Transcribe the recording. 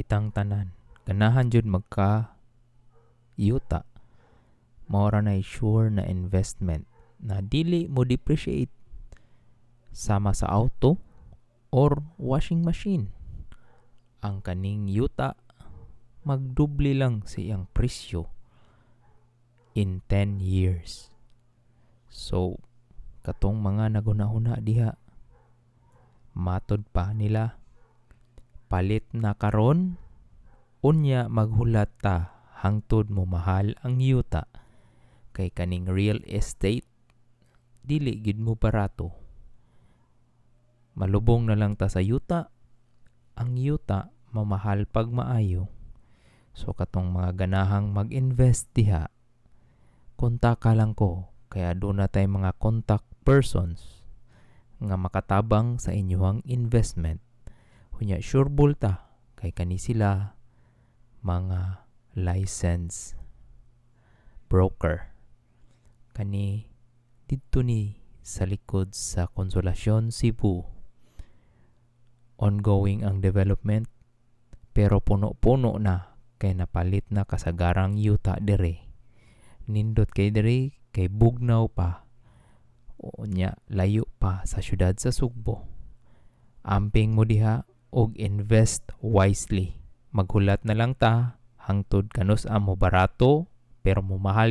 Kitang tanan ganahan jud magka yuta. Mao ra nay sure na investment na dili mo depreciate sama sa auto or washing machine. Ang kaning yuta, magdoble lang sa iyang presyo in 10 years. So, katong mga naghuna-huna diha, matod pa nila, palit na karon, unya maghulat ta hangtod mo mahal ang yuta, kay kaning real estate dili gid mo barato. Malubong na lang ta sa yuta. Ang yuta, mamahal pag maayo. So katong mga ganahang mag-invest diha, kontaka lang ko, kay aduna tay mga contact persons nga makatabang sa inyuhang investment. Unya sure bull ta kay kani sila mga license broker. Kani didto ni sa likod sa Consolacion, Cebu. Ongoing ang development, pero puno-puno na kay napalit na kasagarang yuta dire. Nindot kay dire kay bugnaw pa. Unya layo pa sa syudad sa Sugbo. Amping mo diha og invest wisely. Maghulat na lang ta hangtod kanus-a mo barato, pero mo mahal.